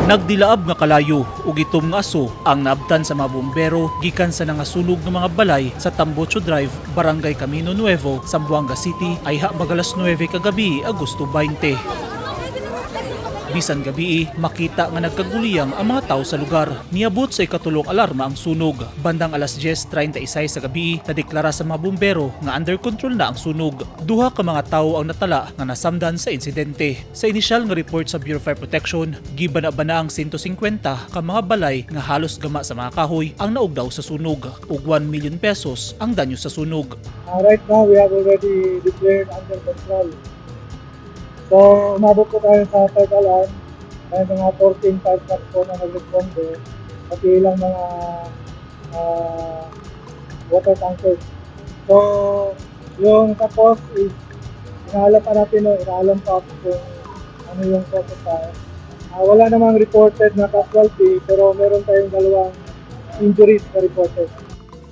Nagdilaab nga kalayo ug itom nga aso ang naabtan sa mga bumbero gikan sa nangasunog nga mga balay sa Tambocho Drive, Barangay Camino Nuevo, Zamboanga City ayha mag-alas 9 kagabi, Agosto 20. Bisan gabii, makita nga nagkaguliyang ang mga tao sa lugar. Niabot sa ikatulong alarma ang sunog. Bandang alas 10:36 sa gabi, nadeklara sa mga bumbero nga under control na ang sunog. Duha ka mga tao ang natala nga nasamdan sa insidente. Sa inisyal nga report sa Bureau of Fire Protection, gibana-bana ang 150 ka mga balay nga halos gama sa mga kahoy ang naugdaw sa sunog ug 1 million pesos ang danyo sa sunog. Right now, we have already declared under control. So, umabot po tayo sa fire alarm. May mga 14 fire trucks po na nag-responde, pati ilang mga water tankers. So, yung sa cause is, inaalam pa natin, no, inaalam pa kung ano yung cause of fire. Wala namang reported na casualty, pero meron tayong dalawang injuries na reported.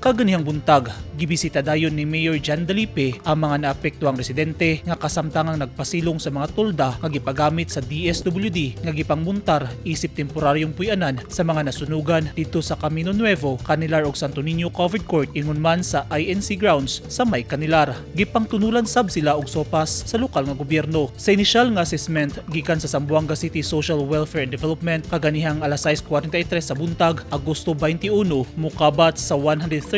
Kaganihang buntag, gibisita dayon ni Mayor John Dalipe ang mga naapektuhang residente nga kasamtangang nagpasilong sa mga tolda nga gipagamit sa DSWD nga gipangmuntar isip temporaryong puy-anan sa mga nasunugan didto sa Camino Nuevo, Canilar ug Santo Niño Covered Court, ingon man sa INC grounds sa may Canilar. Gipangtunulan sab sila og sopas sa lokal nga gobyerno. Sa inisyal nga assessment gikan sa Zamboanga City Social Welfare and Development kaganihang alas 6:43 sa buntag, Agosto 21, mukabat sa 139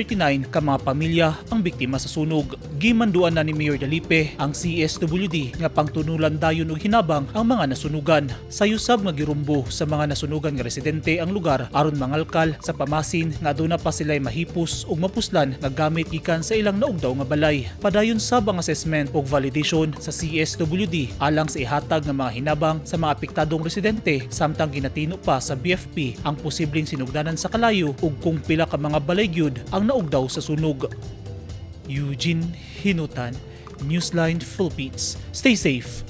ka mga pamilya ang biktima sa sunog. Gimanduan na ni Mayor Dalipe ang CSWD nga pangtunulan dayon og hinabang ang mga nasunugan. Sayo sab nga girumbo sa mga nasunugan nga residente ang lugar aron mangalkal sa pamasin nga aduna pa sila'y mahipos ug mapuslan nga gamit gikan sa ilang naugdaw nga balay. Padayon sab ang assessment ug validation sa CSWD alang sa ihatag nga mga hinabang sa mga apektadong residente, samtang ginatino pa sa BFP ang posibleng sinugdanan sa kalayo ug kung pila ka mga balay gyud ang naugdaw sa sunog. Eugene Hinutan, Newsline Philippines. Stay safe.